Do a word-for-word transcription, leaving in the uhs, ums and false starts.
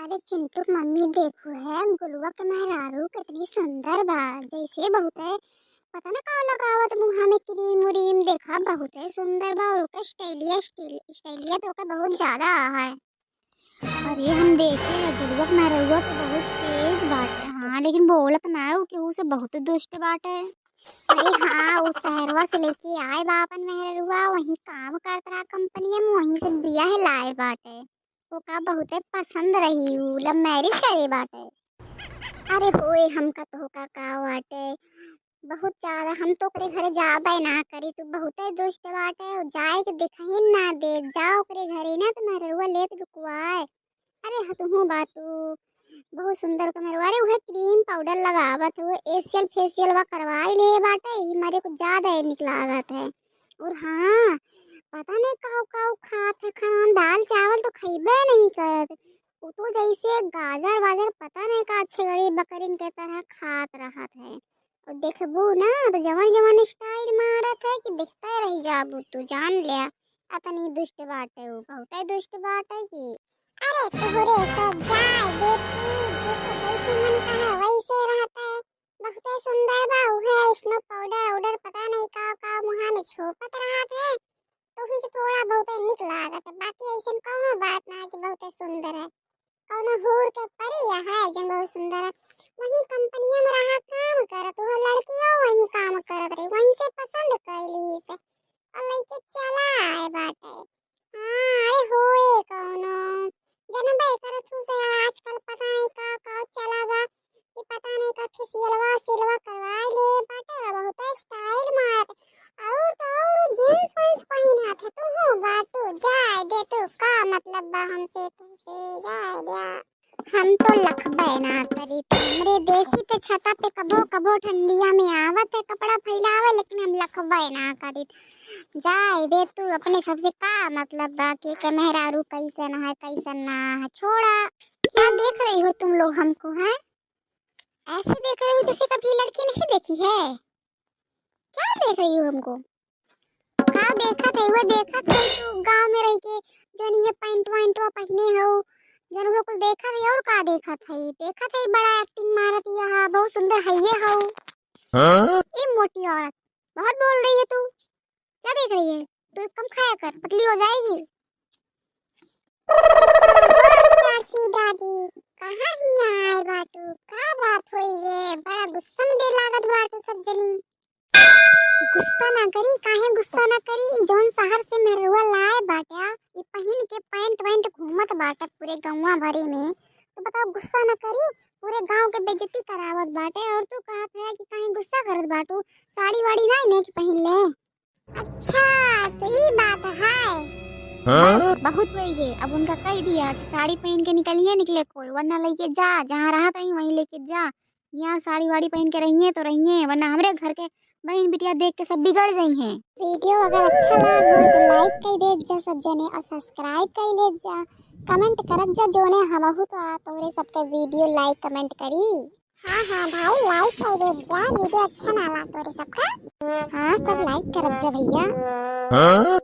अरे चिंटू के मम्मी, देखो है, गोलुआ के मेहरारू कितनी सुंदर बा, जैसे बहुत है, पता ना का लगावत मुँहा में क्रीम उरीम, देखा बहुत है सुंदर बा, और ओकर स्टाइलिया, स्टाइल, स्टाइलिया तो ओकर बहुत ज्यादा है। अरे हम देखे है, गोलुआ के मेहररुआ तो बहुत तेज बाटे, हाँ, लेकिन बोलत ना है, उ केहू से बहुत दुष्ट बाटे। अरे हाँ, उ शहरवा से लेके आए बा अपन मेहररुआ, वहीं काम करत रहा कंपनिया में, वहीं से बियाह लाए बाटे। ओका बहुते पसंद रही, उ लव मैरिज करे बाटे। अरे होए, हमका तोहका का बाटे, बहुत ज्यादा, हम तो ओकरे घरे जाबे ना करी, तू बहुते दुष्ट बाटे, जाए के देखही ना दे, जा ओकरे घरे ना तो मेहररुआ लेत लुकवाए। अरे ह तुहू बाटू, बहुत सुंदर ओकर मेहररुआ, अरे उहे क्रीम पाउडर लगावत हुए, एशियल फेशियल वा करवाई ले बाटे, ई मारे कुछ ज्यादा ही निक लागत है। और हाँ, पता नहीं काऊ काऊ खात है खाना, दाल चावल तो खइबे नहीं करत। उ तो जैसे गाजर वाजर पता नहीं का छेगड़ी बकरिन के तरह खात रहत है। और देखबू ना तो जवन जवन स्टाइल मारत है कि देखते रह जाबू तू, जान ले। अतनी दुष्ट बाटे उ, बहुते दुष्ट बाटे कि। अरे तोहरे सब जाए दे तू, जेके जैसे मन कहे वैसे रहत है। बहुते सुंदर बा, उहे स्नो पाउडर आउडर पता नहीं का का मुहा में छोपत रहत है, तो ही से थोड़ा बहुते निक लागत है, बाकी ऐसन कौनो बात ना है कि बहुते सुंदर है। कौनो हूर के परी है जौन बहुत सुंदर है। वही कंपनिया में रहा काम करत, वो लड़कियों वही काम करत रही, वहीं से पसंद कैली से और लइके चला आए बाटे। हाँ, अरे होए कौनो। जनबे करत हूँ से आजकल पता नहीं का, का चला बा, कि पता नहीं का फेशियलवा, सिलवा करवाए ले बाटे, बहुत स्टाइल मारत। और तो और जींस वींस पहिनत है, तू हो बाटू, जाए दे तू, का मतलब बा हमसे, तुमसे, जाए दे। हम तो लखबे ना करीत। हमरे देखी त छता पे कबो कबो ठंडिया में आवत है कपड़ा फैलावे, लेकिन हम लखबे ना करीत। जाए दे तू, अपने सबसे का मतलब बा कि के मेहरारू कैसन है, कैसन ना है, छोड़ा। क्या देख रही हो तुम लोग हमको, हैं? ऐसे देख रही हो जैसे कभी लड़की नहीं देखी है। क्या देख रही हो हमको? का देखत है, वो देखत है तू गाँव में रह के, जौन ये पैंट वैंटवा पहिने हो, जौन वो कुल देखत है, और का देखत है? देखत है बड़ा एक्टिंग मारत यह, बहुत सुंदर है ये हो। हाँ? ए मोटी औरत, बहुत बोल रही है तू, क्या देख रही है? तू कम खाया कर, पतली हो जाएगी। चाची दादी, कहाँ हियाँ आए बाटू? का बात होई है? बड़ा गुस्सा में दे लागत बाटू सब जनी। गुस्सा ना करी, काहे गुस्सा ना करी? ई जौन शहर से मेहरुआ लाए बाटे, ई पहिन के पैंट वैंट घूमत बाटे पूरे गौवा भरे में, तो बताओ गुस्सा ना करी? पूरे गांव के बेइज्जती करावत बाटे। और तू कहत है कि काहे गुस्सा करत बाटू? साड़ी वाड़ी ना इन्हें के पहिन ले। अच्छा, तो ई बात है। हाँ? बहुत वही है। अब उनका कह दिया कि साड़ी पहन के निकलिए, निकले कोई, वरना लेके जा, जहाँ रहत है वहीं लेके जा। यहाँ साड़ी वाड़ी पहन के रहिए तो रहिए, वरना हमरे घर के बहन बिटिया देख के सब बिगड़ जाई हैं। वीडियो अगर अच्छा लाग हो तो लाइक कर दे जा सब जने और सब्सक्राइब कर ले जा, कमेंट करब जा जोने हमहू तो आ तोरे सबके वीडियो लाइक कमेंट करी। हाँ हाँ भाई, लाइक कर दे जा, वीडियो अच्छा ना ला तोरे सबका। हाँ, सब लाइक करब जा भैया। हाँ?